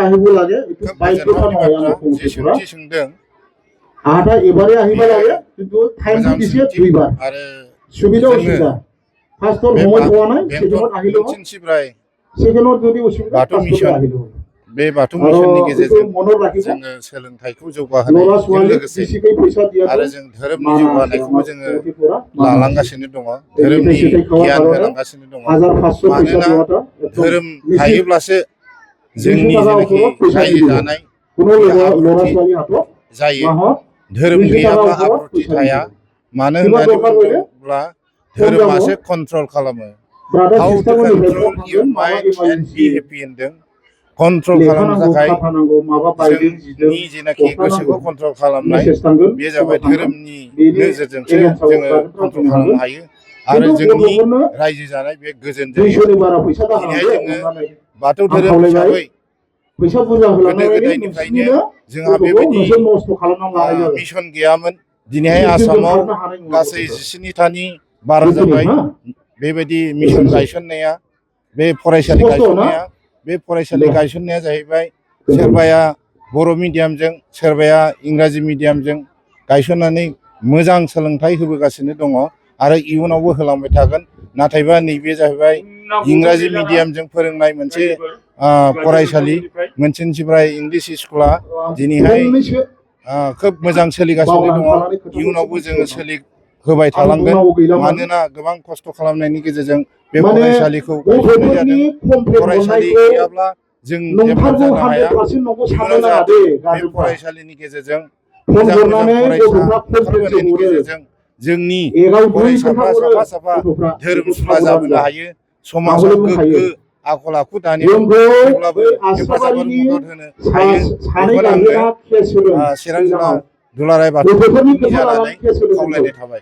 আহিব লাগে এইটো বাইকটা নহয় আমাৰ কমিটিৰ পৰা सोंदों আহা এবারে আহিব লাগে কিন্তু টাইমটো দিছে দুইবার आरो সুবিধা অসুবিধা ফার্স্টর সময় পাওয়া নাই সেকেন্ডত আহিলো मोनसिनसिब्राय सेकेन्डआव जुदि उसुबिदा बाथौ फार्स्टआव मिशन আহিলো बे बाथौ मिशननि गेजेरजों मনত राखिबा जोङो सोलोंथाइखौ जौगाहोनायजों लरा स्वाली लोगोसे बिसिकै फैसा दिया आरो जों धोरोमनि जौगानायखौबो जोङो लालांगासिनो दङ धोरोमनि गियान होलांगासिनो दङ 1500 फैसा मानोना दियाता धोरोम थायोब्लासो जोंनि जेनाखि रायजो जानाय কোনো লরা स्वाली हातो जायो धोरोम गैयाब्ला आब्रुथि थाया मानो होननानै बुङोब्ला धोरोमासो कन्ट्रल खालामो how to control your mind and be happy होनदों कन्ट्रल खालामनो थाखाय जोंनि जेनाखि गोसोखौ कन्ट्रल खालामनाय बे जाबाय धोरोमनि नोजोरजोंसो जोङो कन्ट्रल खालामनो हायो आरो जोंनि रायजो जानाय बे गोजोन जायो दिनैहाय जोङो बाथौ धोरोम हिसाबै फैसा बुरजा गोदो गोदायनिफ्रायनो जोंहा बेबायदि मिशन गैयामोन दिनैहाय आसामाव गासै 17थानि बारा जाबाय बेबायदि मिशन गायसननाया बे फरायसालि गायसननाया बे फरायसालि गायसननाया जाहैबाय सोरबाया बर' मिडियामजों सोरबाया इंराजि मिडियामजों गायसननानै मोजां सोलोंथाइ होबोगासिनो दङ आरो इयुनावबो होलांबाय थागोन नाथायबा नैबे जाहैबाय इंराजि मिडियामजों फोरोंनाय मोनसे फरायसालि मोनसेनिफ्राय इंलिश स्कुला दिनैहाय खोब मोजां सोलिगासिनो दङ इयुनावबो जोङो होबाय थालांगोन मानोना गोबां खस्थ' खालामनायनि गेजेरजों बे फरायसालिखौ गायसननाय जादों फरायसालि गैयाब्ला जों डेभेलप जानो हाया इयुनाव जाहाथे बे फरायसालिनि गेजेरजों मोजां मोजां फरायसा ओंखारबोनायनि गेजेरजों जोंनि फरायसाफ्रा साफा साफा धोरोमसुला जाबोनो हायो समाजाव गोग्गो आखल आखु दानायाव जेब्लाबो हेफाजाब मदद होनो हायो बेखौनो आङो चिरां जिल्ला दुलाराय बाथौ जानानै खावलायनाय थाबाय।